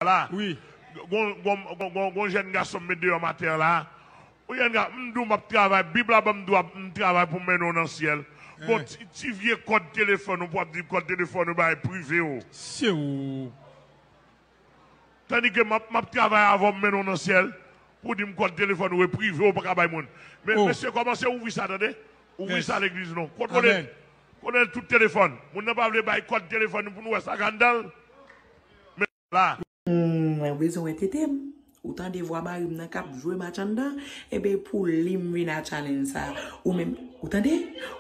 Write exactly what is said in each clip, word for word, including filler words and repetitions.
la. Wi. Gon, gon, gon, gon, gon jèn gason m met deyò maten an la. Yon jèn gason, m di w m ap travay, Bib la ban m dwa m travay pou m mennen w nan syèl. Gon ti, ti vye kòd telefòn ou pou ap di kòd telefòn ou bay prive w. Tandike m ap, m ap travay avè w, m mennen w nan syèl, pou di m kòd telefòn ou e prive ou pa ka bay moun. Men, mesye, kòmanse ouvri sa, tande? Ouvri sa legliz nou. Kontwole, kontwole tout telefòn. Moun nan pa vle bay kòd telefòn nou pou nou wè sa k anndan l. Men la. Hmm, mwen bezwen wè tete m. Ou tande vwa mari m nan k ap jwe match anndan? Enben, pou li m vin a challenge sa. Ou menm, ou tande?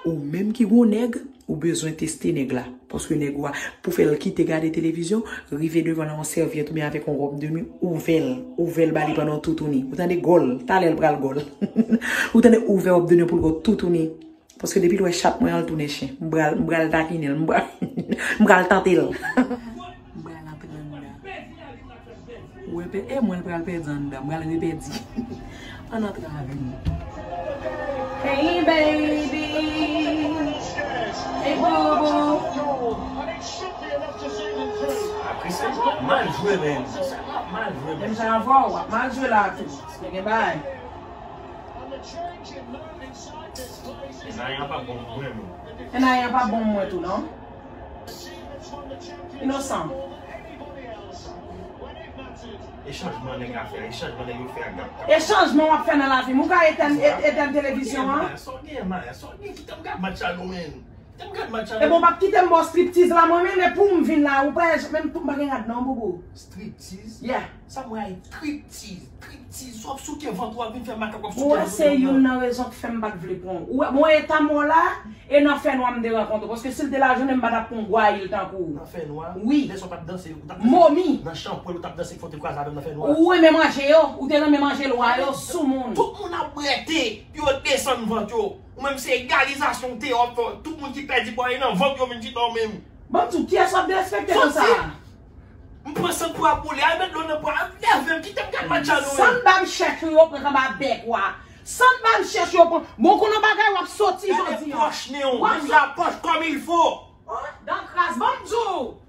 Ou menm ki gon nèg, ou bezwen teste nèg la. Paske nèg ou a, pou fè l kite gade televizyon, rive devan l yon sèvyèt oubyen avèk yon wòb de nwi, ouvè l, ouvè l ba li pandan w toutouni. Ou tande? Gòl, talè l pral gòl. Ou tande? Ouvè wòb de nwi pou l gòl toutouni. Paske depi l wè chat mwen an, l tounen chen. M pral, m pral takinen l, m pral, m pral tante l. M pral antre anndan. Ou wè, e mwen l pral pèdi anndan, m pral repèdi. Ann antre avè m. Hey baby. Hey boo boo. Apre sa, mal jwe, men. Mal jwe, men. Menm jan avè w, w ap mal jwe la tou. Gen bagay. Enayan pa bon pou mwen, men. Enayan pa bon pou mwen tou, non. Inosan. E chanjman nèg la fè, e chanjman nèg yo fè ak Gab. E chanjman w ap fè nan lavi m. Ou ka etèn, et-, etèn televizyon an? Sa w gen, Maya? Sa w gen? Kite m gad match la non, men. Kite m gad match la non. Ebyen, w p ap kite m ba w striptiz la, mwen menm, e pou m vin la, ou pa, menm pou m pa gen rad non, boubou. Striptiz? Yeah. Sa mwen ay triptiz, triptiz. Sa w ap souke vant ou, w ap vin fè makak, w ap souke vant ou. Ou wè, se youn nan rezon k fè m pa t vle pran w. Ou wè, mwen eta m wè w la, e nan fènwa m te rankontre w. Paske si l te lajounen, m pa t ap pran w gwayil tankou w. Nan fènwa? Wi. Lè sa w t ap danse, ou t ap danse nan chanpwèl, ou t ap danse fò w te kwaze avè m nan fènwa? Ou renmen manje yo, ou te renmen manje lwa yo, soumoun. Tout moun ap brete pou yo desann vant yo. Ou menm se egalizasyon w te ofè, tout moun ki pèdi pwa yo nan vant yo vin chita w menm. Ban m di w, kiyès w ap derespekte konsa? M pran sant pou ap boule, al met dlo nan pwa, al nève m, kite m gad match la non. Sandbag chèch ou yo pran anba bèk ou a. Sandbag chèch ou yo pran. Bon, konnen bagay w ap soti jodi an. Gade pòch nen w, menm jan pòch comme il faut. Oh, dan kras, ban m di w.